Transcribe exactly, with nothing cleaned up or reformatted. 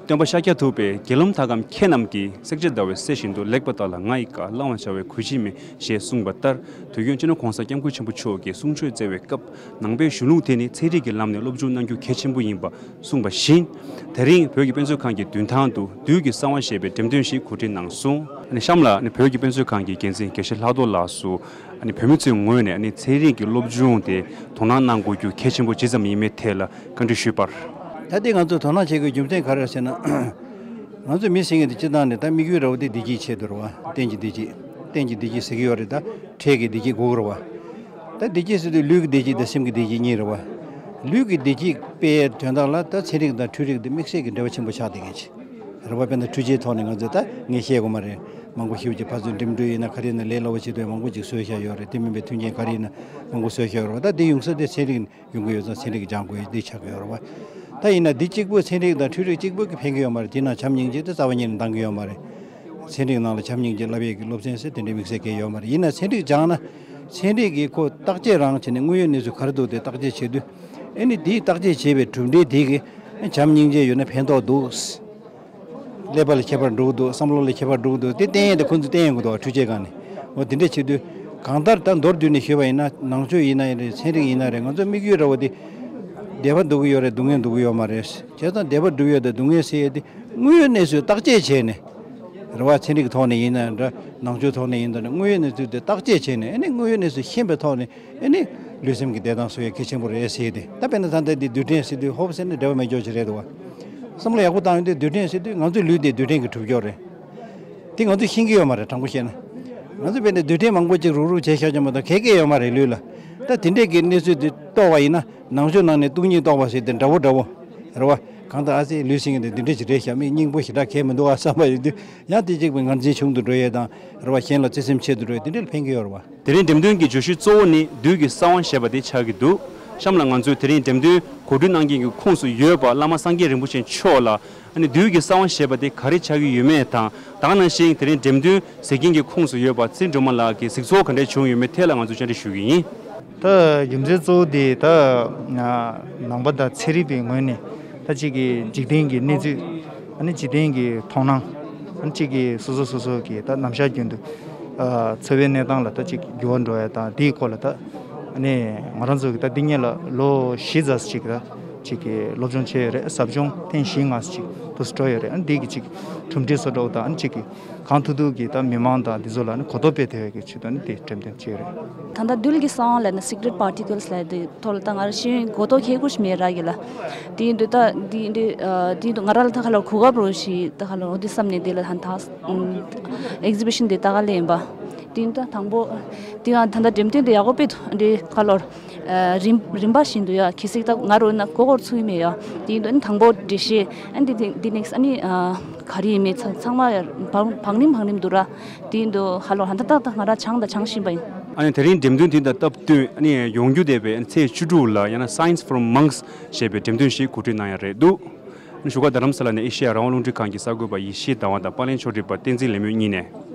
སྟོན་པ་ཤཱཀྱ་ཐུབ་པས་དགེ་སློང་དག་གམ་མཁས་རྣམས་ཀྱིས། བསྲེགས་བཅད་བརྡར་བའི་གསེར་བཞིན་དུ། ལེགས་པ་དག་ལ་ང་ཡི་བཀའ། བླང་བར་བྱ་བའི་གུས་ཕྱིར་མིན། ཞེས་གསུངས་པ་ལྟར། དུས་རྒྱུན་སྤྱི་ནོར་༸གོང་ས་༸སྐྱབས་མགོན་ཆེན་པོ་མཆོག་གིས་གསུང་ཆོས་སྩལ་བའི་སྐབས། ནང་པའི་གཞུང་ལུགས་དེ་ནི་ཚན་རིག་གི་ལམ་ནས་སློབ་སྦྱོང་གནང་རྒྱུ་གལ་ཆེན་པོ་ཡིན་པ་གསུངས་པ་བཞིན། དེ་རིང་བོད་ཀྱི་དཔེ་མཛོད་ཁང་གི་མདུན་ཐང་དུ་བདུད་ཀྱི་གསང་བ་ཞེས་པའི་འགྲེམས་སྟོན་ཞིག་གོ་སྒྲིག་གནང་སོང་། ཨ་ནི་གཤམ་ལ་ཨ་ནི་བོད་ཀྱི་དཔེ་མཛོད་ཁང་གི་འགན་འཛིན་དགེ་བཤེས་ལྷག་རྡོར་ལགས་སུ། ཨ་ནི་བོད་མི་ཚོའི་ངོས་ནས་ཨ་ནི་ཚན་རིག་གི་སློབ་སྦྱོང་དེ་དོ་སྣང་གནང་དགོས་རྒྱུ་གལ་ཆེན་པོ་ཇི་ཙམ་ཡིན་མིན་ཐད་ལ་བཀའ་འདྲི་ཞུས་པར། ད་ལྟའི་ང་ཚོ་དོ་སྣང་བྱེད་དགོས་རྒྱུ་མཚན་ག་རེ་རེད་ཟེར་ན། ང་ཚོ་མི་ཟེར་མཁན་དེ་སྤྱིར་བཏང་ནས་ད་དམིགས་ཡུལ་ར་བ་དེ་བདེ་སྐྱིད་ཆེད་དུ་རེད་བ། གཏན་གྱི་བདེ་སྐྱིད། གཏན་གྱི་བདེ་སྐྱིད་ཟེར་གྱི་ཡོད་རེད། ད་འཕྲལ་གྱི་བདེ་སྐྱིད་དགོས་ཀྱི་རེད་བ། ད་བདེ་སྐྱིད་ཟེར་དུས་ལུས་ཀྱི་བདེ་སྐྱིད་དང་སེམས་ཀྱི་བདེ་སྐྱིད་གཉིས་རེད་བ། ལུས་ཀྱི་བདེ་སྐྱིད་སྤེལ་ཡའི་དོན་དག་ལ་ད་ཚན་རིག་དང་འཕྲུལ་རིག་དེ་དམིགས་བསལ་གྱི་འབྲེལ་བ་ཆེན་པོ་ཆགས་བསྡད་མཁན་ཅིག་རེད་བ། དཔེར་ན་འཕྲུལ་ཆས་ཐོག་ནས་ང་ཚོས་ད་ངས་བཤད་དགོས་མ་རེད། མང་པོ་ཞེ་པོ་ཅིག་ཕར་ཚུར་འགྲིམ་འགྲུལ་ཡིན་ན་ག་རེ་ཡིན་ན་ལས་སླ་བོ་བྱེད་དུས་མང་པོ་ཅིག་བཟོས་བཞག་ཡོད་རེད། དེ་མིན་པའི་མཐུན་རྐྱེན་ག་རེ་ཡིན་ན་མང་པོ་བཟོས་བཞག་ཡོད་རེད་བ། ད་དེ་ཡོང་ས་དེ་ཚན་རིག་ཡོང་གི་ཡོད་ཙང་ཚན་རིག་སྦྱང་དགོས་འདི་ཆགས་ཀྱི་ཡོད་རེད་བ། ད་ཡིན་ན་འདི་གཅིག་པོ་ཚན་རིག་དང་འཕྲུལ་རིག་གཅིག་པོ་གིས་ཕན་གྱི་ཡོད་མ་རེད། དེ་ནང་བྱམས་སྙིང་རྗེ་དེ་རྩ་བ་ཉིད་ནས་འདང་གི་ཡོད་མ་རེད། ཚན་རིག་ནང་ལ་བྱམས་སྙིང་རྗེ་བསླབ་ཡས་ཀྱི་སློབ་ཚན་ཟེར་དེ་འདྲའི་དམིགས་བསལ་གང་ཡང་ཡོད་མ་རེད། ཡིན་ན་ཚན་རིག་སྦྱངས་ན་ཚན་རིག་གིས་ཁོ་བརྟག་དཔྱད་རང་བྱས་ནས་དངོས་ཡོད་གནས་ཚུལ་ག་རེ་འདུག་དེ་བརྟག་དཔྱད་བྱེད་དུས། ཨེ་ནི་དེའི་བརྟག་དཔྱད་བྱས་པའི་གྲུབ་འབྲས་དེ་གིས་བྱམས་སྙིང་རྗེ་ཡོད་ན་ཕན་ཐོགས་འདུག་ཀླད་པ་ལ་ཁྱད་པར་འགྲོ་གི་འདུག་བསམ་བློ་ལ་ཁྱད་པར་འགྲོ་གི་འདུག་དེ་བསྟན་ཡས་དེ་ཁོ་ཚོས་བསྟན་ཡོང་གི་འདུག་འཕྲུལ་ཆས་སྒང་ནས། འོ་དེ་འདྲ་བྱེད་དུས། གང་ལྟར་ད་མདོར་བསྡུས་ནས་ཞུས་པ་ཡིན་ན་ནང་ཆོས་ཡིན་ན་ཡང་རེད། ཚན་རིག་ཡིན་ན་རེད། ང་ཚོ་དམིགས་ཡུལ་ར་བ་དེ་བདེ་བ་འདོད་ཀྱི་ཡོད་རེད། སྡུག་བསྔལ་འདོད་ཀྱི་ཡོད་མ་རེད། བྱས་ཙང་བདེ་བ་སྒྲུབ་ཡས་དང་སྡུག་བསྔལ་སེལ་ཡས་དེ་དངོས་ཡོད་གནས་ཚུལ་བརྟག་དཔྱད་བྱས་ནས། རེད་བ། ཚན་རིག་གི་ཐོག་ནས་ཡིན་ན་འདྲ། ནང་ཆོས་ཐོག་ནས་ཡིན་ན་འདྲ། དངོས་ཡོད་གནས་ཚུལ་དེ་བརྟག་དཔྱད་བྱས་ནས། ཨེ་ནི་དངོས་ཡོད་གནས་ཚུལ་ཤེས་པའི་ཐོག་ནས། ཨེ་ནི་ལུས་སེམས་ཀྱི་བདེ་ཐང་སྲུང་ཡས་གལ་ཆེན་པོ་རེད་ཟེར་ཏེ། ད་དཔེར་ན་ད་ལྟ་འདི་རྡུལ་ཕྲན་ཟེར་དུས་ཧོབ་ཟེར་ནས་འབྲེལ་བ་མེད་ཀྱོག་ཅིག་རེད་འདུག་བ། བསམ་བློ་ཡག་པོ་བཏང་ཡོང་དུས་རྡུལ་ཕྲན་ཟེར་དུས་ང་ཚོའི་ལུས་དེ་རྡུལ་ཕྲན་གྱིས་གྲུབ་ཀྱོག་རེད། དེ་ང་ཚོས་ཤེས་ཀྱི་ཡོད་མ་རེད། དྲང་པོ་བཤད་ན། ང་ཚོས་དཔེར་ན་རྡུལ་ཕྲན་མང་པོ་ཅིག་རུག་རུག་བྱས་བཞག་ཀྱང་མ་གཏོགས་གལ་གལ་ཡོད་མ་རེད་ལུས་ལ། ད་དེ་འདྲས་ཀྱི་གནས་ཚུལ་དེ་རྟོགས་པ་ཡིན་ན། ནང་ཆོས་ནང་ནས་སྟོང་ཉིད་རྟོགས་པ་ཟེར་དེ་འདྲ་བོ་འདྲ་བོ། རེད་བ། གང་ལྟར་ཨ་ཙི་ལུས་ཟེར་མཁན་དེ་འདི་འདྲས་ཅིག་རེད་ཤག་མི་སྙིང་པོ་ཞེ་དྲག་གལ་མི་འདུག་ཨ་བསམ་པ་ཡོད་དུས། ཡང་དེ་གཅིག་པུ་ངར་འཛིན་ཆུང་དུ་འགྲོ་ཡས་དང་། རེད་བ། གཞན་ལ་བརྩེ་སེམས་ཆེ་དུ་འགྲོ་ཡས་དེ་འདྲས་ལ་ཕན་གྱི་ཡོད་རེད་བ། དེ་རིང་འགྲེམས་སྟོན་གྱི་བརྗོད་གཞི་གཙོ་བོ་ནི་བདུད་ཀྱི་གསང་བ་ཞེས་པ་དེ་ཆགས་ཀྱི་འདུག་གཤམ་ལ་ང་ཚོས་དེ་རིང་འགྲེམས་སྟོན་གོ་སྒྲིག་གནང་མཁན་གྱི་ཁོངས་སུ་ཡོད་པ་བླ་མ་སངས་རྒྱས་རིན་པོ་ཆེ་མཆོག་ལ། ཨ་ནི་བདུད་ཀྱི་གསང་བ་ཞེས་པ་དེ་ག་རེ་ཆགས་ཀྱི་ཡོད་མེད་དང་། ད་ག་ནང་བཞིན་དེ་རིང་འགྲེམས་སྟོན་མཛད་མཁན་གྱི་ཁོངས་སུ་ཡོད་པ་ཚེ་རིང་སྒྲོལ་མ་ལགས་ཀྱིས་གཟིགས་ཚོར་ག་འདྲས་བྱུང་ཡོད་མེད་ཐད་ལ་ང་ཚོས་བཅར་འདྲི་ཞུ་གི་ཡིན། ད་རྒྱུ་མཚན་གཙོ་བོ་དེ་ད་ནང་པ་དང་ཚན་རིག་པའི་ངོས་ནས་ད་ཅིག་གི་འཇིག་རྟེན་གྱི་གནས་ཚུལ། ཨ་ནི་འཇིག་རྟེན་གྱི་མཐོང་སྣང་། ཨ་ནི་གཅིག་གིས་སོ་སོ་སོ་སོ་གི་ད་ནམ་ཞག་རྒྱུན་དུ་ཨ་འཚོ་བའི་གནས་སྟངས་ལ་ད་ཅིག་འགྱུར་བ་འགྲོ་ཡ་དང་། དེའི་སྐོར་ལ་ད་ཨ་ནི་ང་རང་ཚོ་གི་ད་འདི་སྔོན་ལ་ལོ་བཞི་ཙམ་ཅིག་ད་ཅིག་གི་སློབ་སྦྱོང་བྱས་ཡོད་རེད། ཟབ་སྦྱོང་ཐེངས་བཞི་ལྔ་ཅིག་དུ་འགྲོ་ཡོད་རེད། ཨ་ནི་དེ་གི་ཅིག་གྲུབ་འབྲས་སོ་འདྲ་བོ་དང་། ཨ་ནི་ཅིག་གི་གང་ཐུབ་ཐུབ་ཀྱིས་ད་མི་མང་དང་འདི་ཚོ་ལ་ནི་གོ་རྟོགས་སྤེལ་ཐུབ་ཡ་གི་ཆེད་དུ་ནི་དེ་འགྲེམས་སྟོན་བྱས་ཡོད་རེད། ད་ལྟ་རྡུལ་གྱི་གསང་བ་ལབ་ན་secret particles ལབ་དེ་ཐོག་ལ་ད་ང་རང་ཤེས་ཡོན་གོ་རྟོགས་ཁྱད་ཁུར་ཞིག་མེད་ར་གི་ལ། དེ་ཡིན་དུས་ད་དེ་འདི་ཨ་དེ་ཡིན་དུས་ང་རང་ལ་ད་ག་ལོར་གོ་སྐབས་རོ་ཞིག་ད་ག་ལོར་འོ་དེ་བསམ་ནས་དེ་ལ་ཧན་ཐང་exhibition དེ་ད་ག་ལེན་པ། དེ་ཡིན་ད་དང་པོ་དེ་ཡང་ད་ལྟ་འགྲེམས་སྟོན་དེ་ཡག་པོ་དཔེ་འདི་ག་ལོར་ཨ་རིམ་རིམ་པ་བཞིན་དུ་ཡ་གལ་སྲིད་ད་ང་རོ་ན་གོ་སྐོར་ཚུགས་མེད་ཡ། དེ་ཡིན་དུ་ཨ་ནི་དང་པོ་འགྲེལ་བཤད། ཨ་ནི་དེ་དེ་next ཨ་ནི་ཨ་ག་རེ་ཡིན་མེད་ཚང་ཚང་མ་བང་བང་རིམ་བང་རིམ་འདུག་ར། དེ་ཡིན་དུ་ག་ལོར་ཧན་ད་ཏག་ཏག་ང་རང་སྦྱངས་དང་སྦྱང་བཞིན་པ་ཡིན། ཨ་ནི་དེ་རིང་འགྲེམས་སྟོན་དེ་དང་སྟབས་བསྟུན་ཨ་ནི་ཡོང་རྒྱུ་བསྡད་པའི་ཚེས་བཅུ་དྲུག་ལ་ཡང་ན་Science from Monks ཞེས་པའི་འགྲེམས་སྟོན་ཞིག་གོ་སྒྲིག་གནང་ཡ་རེད་འདུག་ཨ་ནི་བཞུགས་སྒར་རྡ་རམ་ས་ལ་ནས་ཨེ་ཤེ་ཡ་རང་དབང་རླུང་འཕྲིན་ཁང་གི་གསར་འགོད་པ་ཡེ་ཤེས་ཟླ་བ་དང་པར་ལེན་ཕྱོགས་སྒྲིག་པ་བསྟན་འཛིན་ལེགས་སྨོན་གཉིས་ནས།